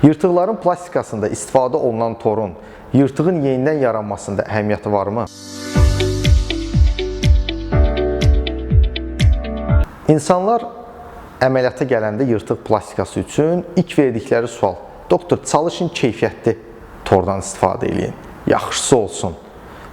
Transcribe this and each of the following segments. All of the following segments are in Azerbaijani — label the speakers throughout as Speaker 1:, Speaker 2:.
Speaker 1: Yırtıqların plastikasında istifadə olunan torun yırtığın yenidən yaranmasında əhəmiyyəti varmı? İnsanlar əməliyyata gələndə yırtıq plastikası üçün ilk verdikləri sual: doktor, çalışın keyfiyyətli tordan istifadə eləyin, yaxşısı olsun.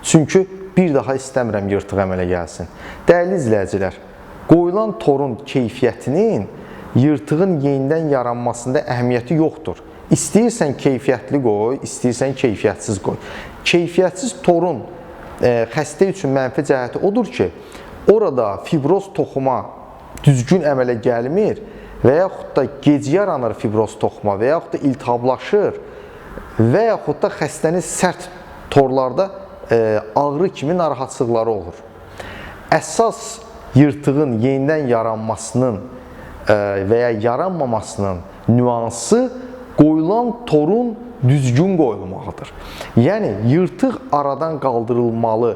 Speaker 1: Çünki bir daha istəmirəm yırtıq əmələ gəlsin. Dəyərli izləyicilər, qoyulan torun keyfiyyətinin yırtığın yenidən yaranmasında əhəmiyyəti yoxdur. İstəyirsən keyfiyyətli qoy, istəyirsən keyfiyyətsiz qoy. Keyfiyyətsiz torun xəstə üçün mənfi cəhəti odur ki, orada fibroz toxuma düzgün əmələ gəlmir və yaxud da gec yaranır fibroz toxuma və yaxud da iltihablaşır və yaxud da xəstənin sərt torlarda ağrı kimi narahatçılıqları olur. Əsas yırtığın yenidən yaranmasının və ya yaranmamasının nüansı qoyulan torun düzgün qoyulmağıdır. Yəni yırtıq aradan qaldırılmalı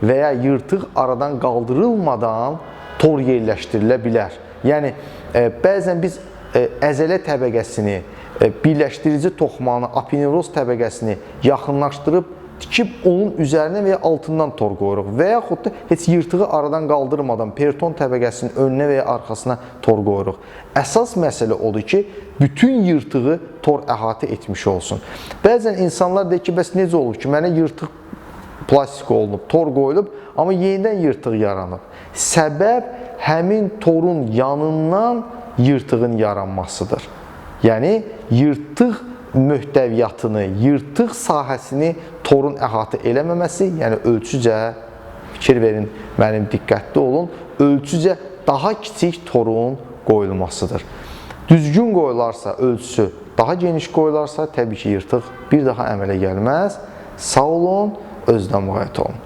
Speaker 1: və ya yırtıq aradan qaldırılmadan tor yerləşdirilə bilər. Yəni bəzən biz əzələ təbəqəsini, birləşdirici toxumanı, apinevroz təbəqəsini yaxınlaşdırıb tikib onun üzərinə və ya altından tor qoyuruq və yaxud da heç yırtığı aradan qaldırmadan periton təbəqəsinin önünə və ya arxasına tor qoyuruq. Əsas məsələ odur ki, bütün yırtığı tor əhatə etmiş olsun. Bəzən insanlar deyir ki, bəs necə olur ki, mənə yırtıq plastik olunub, tor qoyulub, amma yenidən yırtıq yaranıb. Səbəb həmin torun yanından yırtığın yaranmasıdır. Yəni yırtıq möhtəviyyatını, yırtıq sahəsini torun əhatə eləməməsi, yəni ölçücə, fikir verin, mənim diqqətli olun, ölçücə daha kiçik torun qoyulmasıdır. Düzgün qoyularsa, ölçüsü daha geniş qoyularsa, təbii ki, yırtıq bir daha əmələ gəlməz. Sağ olun, özünə müğayət olun.